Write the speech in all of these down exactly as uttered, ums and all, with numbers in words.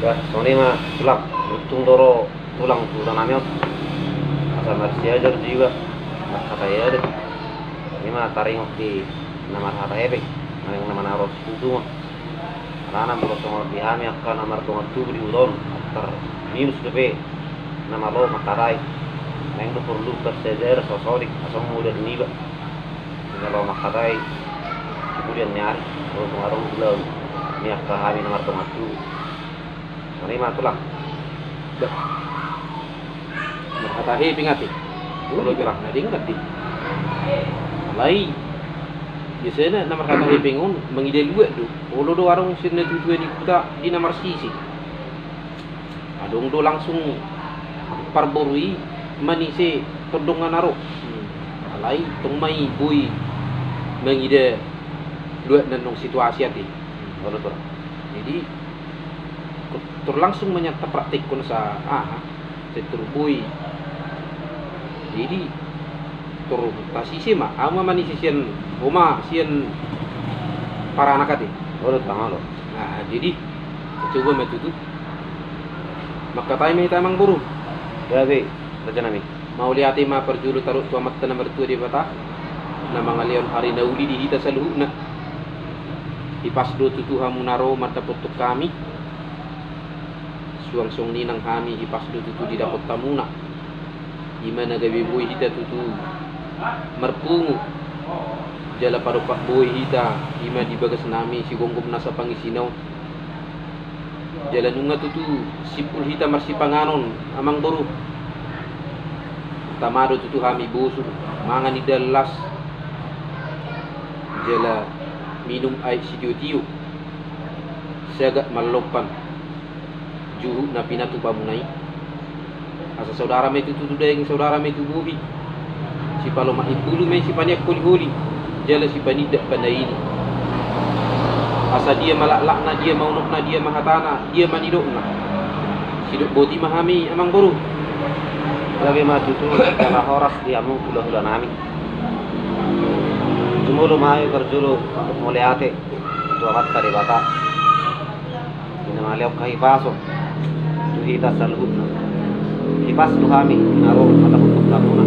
Bah, songon i ma tulang, beruntung do ro tulang tu huta nami on. Asa marsiajar jiwa, marhata i ate. Songon i ma taringot di na marhata hepeng, naeng na manaro situtungon. Alana molo songon di hami angka na mardongan tubu di huta on, antar minus dope na malo mangkatai. Naeng do porlu parsiajar sosoding, asa modal niba. Di na laho mangkatai di pudian ni ari, molo tung adong ulaon ni angka hami na mardongan tubu. Songon i ma tulang. Bah, marhata hepeng ate. Olo tulang, na denggan di. Alai biasana na marhata hepeng on mangida luat do. Olo do adong sian na tuatua ni huta di na marsisi. Adong do langsung parboru i manise tondong na ro. Hmm. Alai tong ma i boi mangida luat na nong situasi ate. Hmm. Olo tulang. Jadi tor langsung ma nian tapraktekkon sa aha, sai tor boi. Jadi tor tasise ma, au ma manise sian, ho ma sian paranak ate. Olo tulang, olo. Nah, jadi coba ma tutu. Mangkatai ma hita amangboru. Gabe, raja nami. Mauliate ma parjolo taruhon tu Amanta na martua Debata, na mangalehon ari na uli di hita saluhutna. Hipas do tutu hamuna ro mandapothon hami. Suang songon i nang hami hipas do tutu didapot hamuna. I ma na gabe boi hita tutu marpungu. Jala padompak boi hita, i ma di bagas nami sigomgom nasa pangisina on. Jala nunga tutu simpul hita marsipanganon, amangboru. Tama do tutu hami bosur, mangan indahan las. Jala minum aek sitiotio. Sagat mallompan. Juhut na pinatupamuna i. Asa saudara ma i tutu tu daging, saudara ma i tu bohi. Sipalomak imbulu ma i, sipaneang holiholi, jala sipanindak panaili. Asa dia ma laklakna, dia ma unokna, dia ma hatana, dia ma nidokna. Sidok boti ma hami, amangboru. Gabe ma tutu, jala horas di hamu hulahula nami. Jumolo ma hami parjolo mauliate tu Amanta Debata. Di na mangalehon hahipason tu hita saluhutna. Hipas do hami na ro mandapothon hamuna.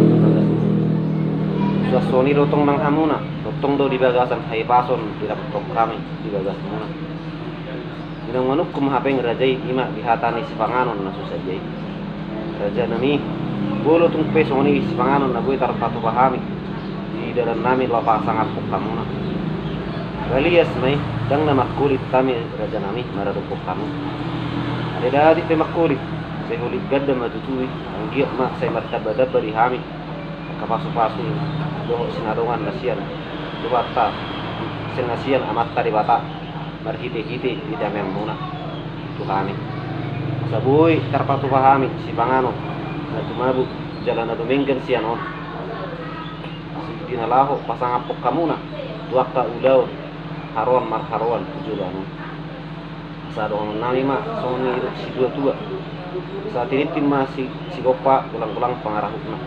Suang songon i do tong nang hamuna, tongtong do di bagasan hahipason didapothon hami di bagasmuna. Di na manungkun ma hepeng raja i, i ma di hata ni sipanganon na so sadia i. Raja nami, molo tung pe songon i sipanganon na boi tarpatupa hami di dalan nami laho pasangaphon hamuna. Balias ma i, ndang na mangkulit hami raja nami maradophon hamu. Alai nda tit pe mangkulit, sai holit ganda ma tutu i, anggiat ma sai martambatamba di hami angka pasupasu dohot sinadongan na sian Tuhanta, sian na sian Amanta Debata. Marhitehite di dame muna tu hami. Asa boi tarpatupa hami sipanganon na tumabuk jala na dumenggan sian on. Asa di na laho pasangaphon hamuna tu angka ulaon haroan marharoan tu joloan on. Asa dohonon nami ma songon nidok situatua. Asa tintin ma si, sigompa, golanggolang pangarahutna.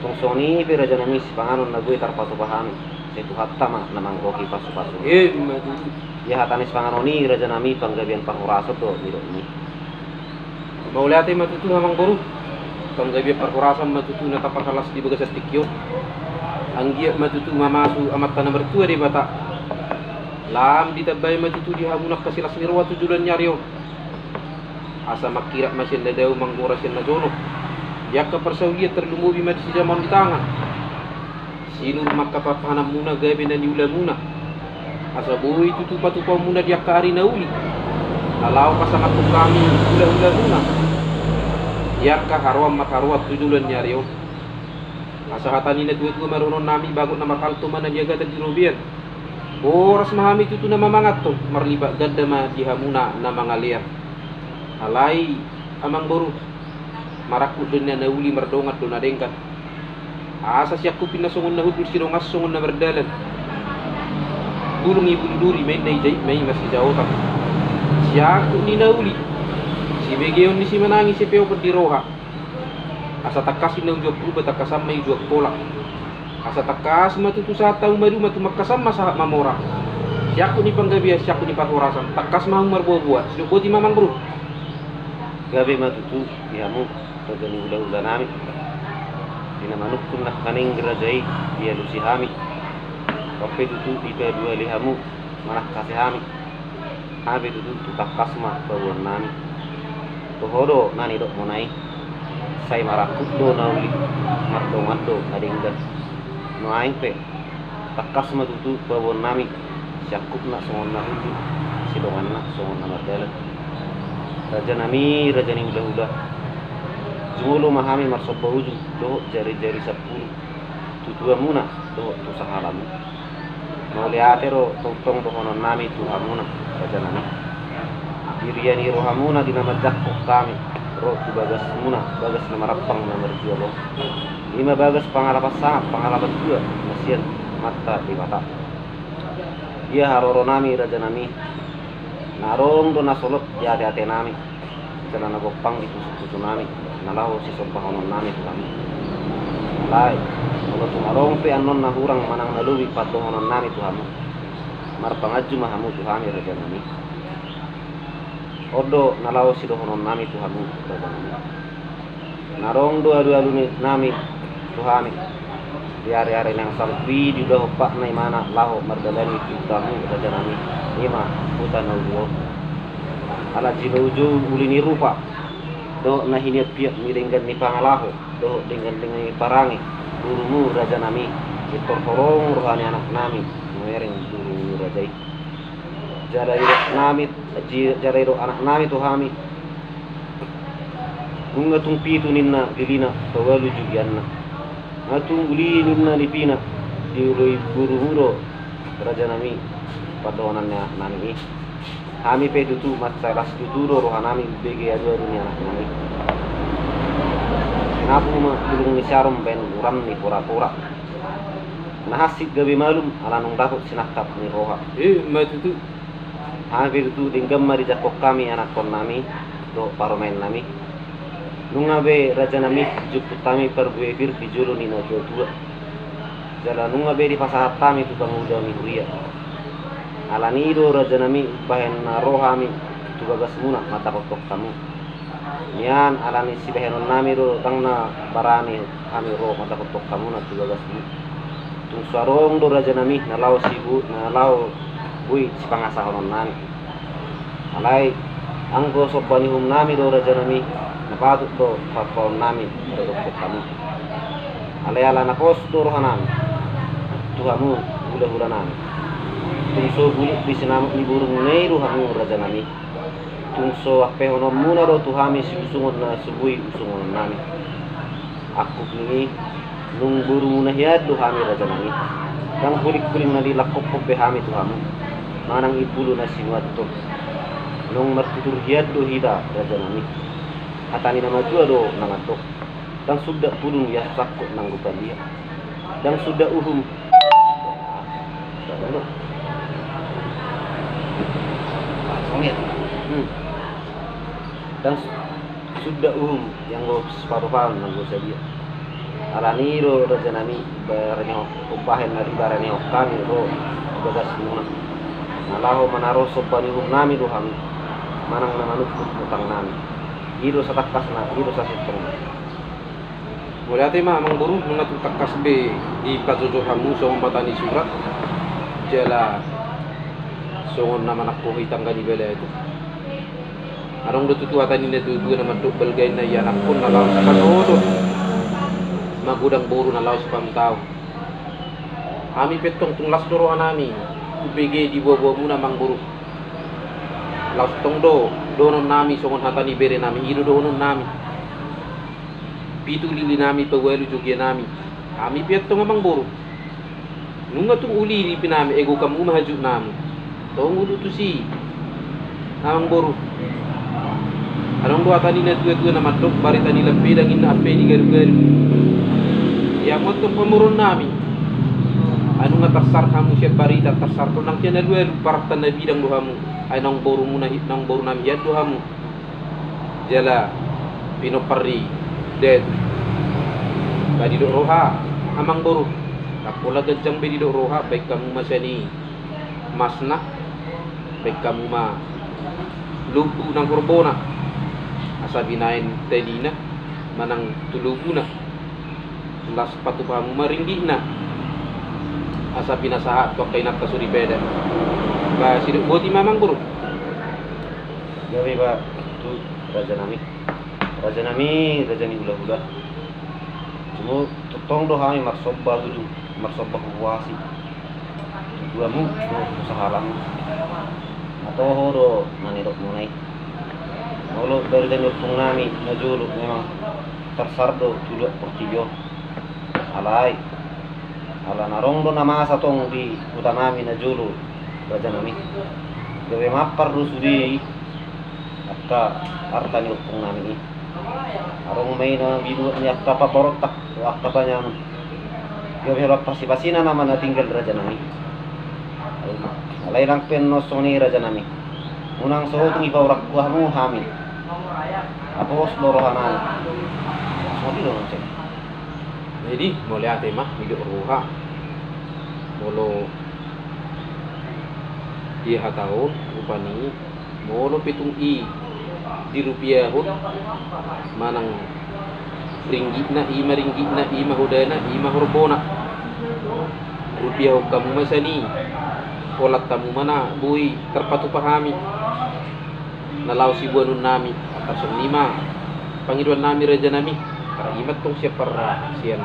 Tung songon i pe raja nami sipanganon na boi tarpatupa hami. Sai Tuhanta ma na manggohi pasupasu. Ima tutu. Ia hata ni sipanganon i raja nami panggabean parhorasan do nidokmi. Mauliate ma tutu amangboru. Panggabean parhorasan ma tutu na taparhalas di bagasan tingki on. Anggiat ma tutu mamasu Amanta na martua Debata. Lam ditambai ma tutu di hamu angka silas ni roha tu joloan ni ari on. Asa mangkirap ma sian na dao, manggora sian na jonok. Di angka parsaulian tarlumobi ma di sijamaon di tangan. Sinur ma angka pahanhanmuna gabe na niulamuna. Asa boi tutu patupaonmuna di angka ari na uli. Na laho pasangaphon hami hulahulamuna di angka haroan marharoan tu joloan ni ari on. Asa hata ni na tuatua ma dohonon nami, bagot na marhalto ma na niagatan di robean. Horas ma hami tutu na mamanganhon, marlipat ganda ma di hamuna na mangalean. Alai amangboru, marangkup do na uli, mardongan do na denggan. Asa siangkupin na songon na hundul, sidongan songon na mardalan. Bulung i bulu duri, ma inna i jait ma i marsijaotan. Siangkup ni na uli, sibegeon ni simanangis, sipeopon ni roha. Asa tangkas inna uju purba, tangkasan ma i uju kolak. Asa tangkas ma tutu sahat hamu maduma, tumangkasan ma sahat mamora. Siangkup ni panggabean, siangkup ni parhorasan, tangkas ma hamu marboaboa. Sidok boti ma amangboru. Gabe ma tutu di hamu raja ni hulahula nami, di na manungkun nangkaning raja i dialusi hami. On pe tutu dipaduali hamu manangkasi hami. Hami pe tutu tu tangkas ma paboaon nami. Toho do na nidokmuna i. Sai marangkup do na uli, mardongan do na denggan. Nuaeng pe tangkas ma tutu paboaon nami. Siangkupna songon na hundul, sidonganna songon na mardalan. Raja nami, raja ni hulahula, jumolo ma hami marsomba ujung dohot jarijari sampulu tu tuamuna dohot tu sahalamu. Mauliate do tongtong dohonon nami tu hamuna, raja nami. Dirian ni rohamuna di na manjangkon hami ro tu bagasmuna, bagas na marampang na marjual on. I ma bagas pangalapan sangap, pangalapan tua na sian Amanta Debata. Ia haroro nami, raja nami, na adong do na solot di ateate nami, jala na gompang di pusupusu nami, na laho sisombahonon nami tu hamu. Alai molo tung adong pe annon na hurang manang na lobi pandohonon nami tu hamu, marpanganju ma hamu tu hami, raja nami. On do na laho sidohonon nami tu hamu, raja nami. Na adong do alualu ni nami tu hami di ariari naeng salpu i, diulahon patna imana laho mardalani tu hutamu, raja nami, i ma huta na uli on. Ala jiloujou uli ni rupa dohot na hiniaphiap ni denggan ni pangalaho dohot denggan-denggan ni parange borumu, raja nami, pintor holong roha ni anak nami, nuaeng borumu raja i. Jala didok nami, ji-, jala didok anak nami tu hami, nunga tung pitu ninna lilina, paualu jugianna. Nunga tung uli ninna lipina, dioloi borumu do, raja nami, pandohonon ni anak nami i. Hami pe tutu mansai las tutu do roha nami umbege alualu ni anak nami. Sinapu ma bulung ni siarum baen uram ni porapora. Na hansit gabe malum ala nunga dapot sinangkap ni roha. I ma tutu. Hami pe tutu denggan ma dijangkon hami anakkon nami dohot parumaen nami. Nunga be, raja nami, jumput hami parbue pir di jolo ni natuatua. Jala nunga be dipasahat hami tu pangula ni huria. Alani i do, raja nami, umbahen na ro hami tu bagasmuna mandapothon hamu. Nian alani sibahenon nami do ndang na barani hami ro mandapothon hamuna tu bagasmu. Tung so adong do, raja nami, na laho sibu-, na laho boi sipangasahonon nami. Alai anggo somba ni uhum nami do, raja nami, na patut do papaon nami mandapothon hamu. Alai ala na pos do roha nami tu hamu hulahula nami. Tung so buluk di sinamot ni borumuna i do hamu, raja nami. Tung so ampehononmuna do tu hami siusungon na so boi usungonon nami. Angkup ni i, nung borumuna hian do hami, raja nami. Ndang hulinghuling na dilangkophon be hami tu hamu, manang impulu na sinuanhon. Nung martutur hian do hita, raja nami. Hata ni na matua do na mandok, ndang sundat pudun ia sangkot nanggo palia. Ndang sundat uhum. Ndang sundat. Hmm. Ndang sundat uhum ia anggo siparupaon nanggo sadia. Alani i do, raja nami, barani ho-, umbahen na dibaranihon hami ro tu bagasmuna, na laho manaruhon somba ni uhum nami do hami, manang na manungkun utang nami. I do satangkasna, i do sasintongna. Mauliate ma, amangboru, nunga tung tangkas be dipajojor hamu songon mata ni surat, jala songon na manangkohi tangga ni bala i tu. Adong do tutu hata ni natuatua na mandok, balga inna ianakhon na laos sipasohoton, magodang boru na laos sipamuta. Hami pe antong tung las do roha nami umbege diboaboamuna, amangboru. Laos tong do dohonon nami songon hata ni bere nami, i do dohonon nami. Pitu lili nami paualu jogia nami. Hami pe antong, amangboru, nunga tung uli lipi nami, egohon hamu ma hajut nami. Tong ulu tusi, amangboru. Adong do hata ni natuatua na mandok, barita ni lampedang inna ampe digalugalu. Ia hamu antong pamoruon nami, ai nunga tarsar hamu sian barita, tarsarhon nang sian alualu, pararta na bidang do hamu. Ai naung borumuna hi-, naung boru nami hian do hamu. Jala pinompar ni datu. Ba didok roha, amangboru, ndang pola ganjang be didok roha, baen hamu ma sian i masna, baen hamu ma lombu nang horbona. Asa binaen talina manang tu lobuna. Las patupa hamu ma ringgitna. Asa pinasahat tu angka inanta soripada. Ba sidok boti ma amangboru. Gabe ba tu raja nami. Raja nami, raja ni hulahula. Cuma tongtong do hami marsomba tu ujung, marsomba huhuasi. Tu tuamu dohot tu sahalakmu. Na toho do na nidokmuna i. Molo barita ni ompung nami na jolo memang tarsar do tu luat portibi on. Alai ala na adong do na masa tong di huta nami na jolo, raja nami. Gabe mampar do sude i angka arta ni ompung nami i. Adong ma i na binuat ni angka paboruonta, angka panyamun. Gabe holan pasipasina nama na tinggal, raja nami. Alai nang pe annon songon i, raja nami. Unang so tung ipaurangku hamu hami. Apos do roha nami. Songon i do nang pe. Jadi mauliate ma nidok roha. Molo dihatahon rupani, molo pe tung i dirupiahon manang ringgitna, i ma ringgitna, i ma hodana, i ma horbona. Rupiahon hamu ma sian i, holan hamu ma na boi tarpatupa hami na laho siboanon nami. Antar songon i ma pangidoan nami, raja nami. Antar i ma tong sian parra, sian,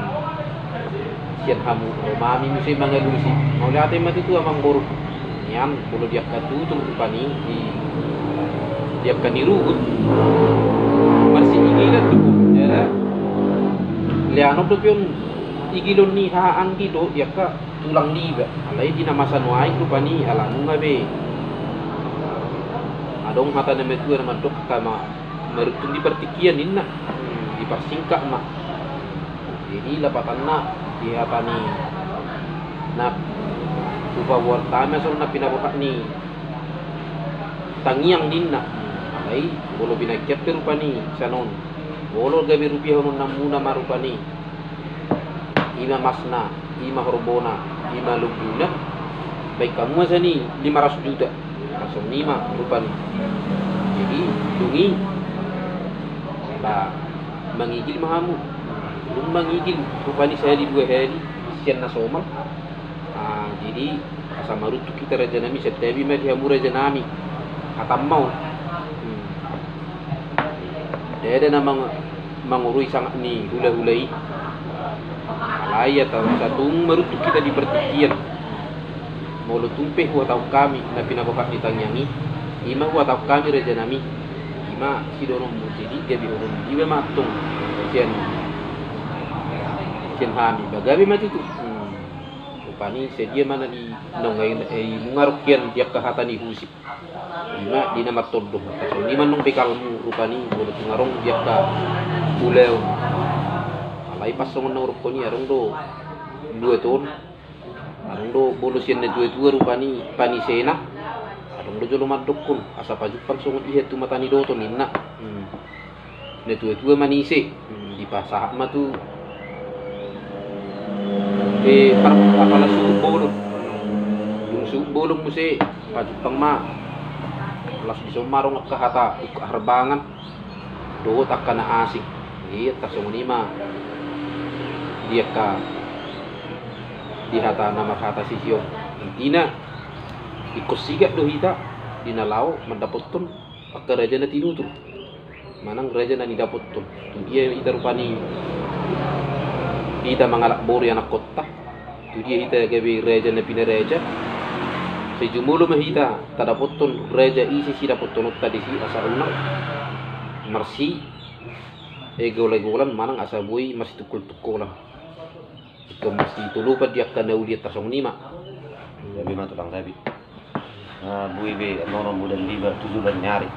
sian hamu, ro ma hami muse mangalusi. Mauliate ma tutu amangboru. Nian molo di angka tutur rupani, di, di angka ni ruhut marsiigilan do. Jala leanon dope on igilon ni haha anggi dohot di angka tulang niba. Alai di na masa nuaeng rupani, ala nunga be adong hata na matua na mandok, angka ma maruntung di partingkian ninna. Hmm, diparsingkat ma. Jadi lapatanna di hata ni na hupaboa hami songon na pinaborhat ni tangiang ninna. Hmm, alai molo binagian pe rupani sian on, molo gabe rupiahononnamuna ma rupani, i ma masna, i ma horbona, i ma lombuna, baen hamu ma sian i lima ratus juta. Antar songon i ma rupani. Jadi dung i ba mangigil ma hamu. Dung mangigil rupani sahali dua hali sian na somal. Ah, jadi asa maruntung hita, raja nami, santabi ma di hamu, raja nami. Hatam ma on. Hmm. Ndada na mang-, mangorui sangap ni hulahula i. Alai ia ta-, asa tung maruntung hita di partingkian. Molo tung pe huhatahon hami na pinaborhat ni tangiang i, i ma huhatahon hami, raja nami. I ma sidohononmu, jadi gabe holong iba ma antong sian, sian hami. Ba gabe ma tutu. Hmm. Rupani sadia ma na di naung ai, eh, i munga rongkian di angka hata ni husip. I ma di na martondong. Songon i ma antong bekalmu rupani, molo tung adong di angka ulaon. Alai pas songon na hudok on i, adong do luat on. Adong do molo sian na tuatua rupani panisena. Adong do jolo mandokkon asa pajumpang songon i hatuman ni doton ninna. Hmm. Na tuatua manise, hmm, dipasahat ma tu, eh, par-, apala suhut bolon. Dung suhut bolon muse, pajumpang ma. Laos dison ma adong angka hata ungkap harbangan dohot angka na asing. Jadi antar songon i ma di angka, di hata na marhata sisi on. Intina ingkon sigak do hita di na laho mandapothon angka raja na tinutur manang raja na nidapothon. Tu dia hita rupani hita mangalap boru i, anakkonta? Tu dia hita gabe raja na pinaraja? Sai jumolo ma hita tadapothon raja i, ise sidapothononta disi, asa unang marsi, eh, golegolan manang asa boi marsitungkoltungkolan. Ingkon marsitolopan di angka na uli, antar songon i ma. Gabe ma tulang sapi. Ah, boi be annon on modal liba tu joloan ni ari.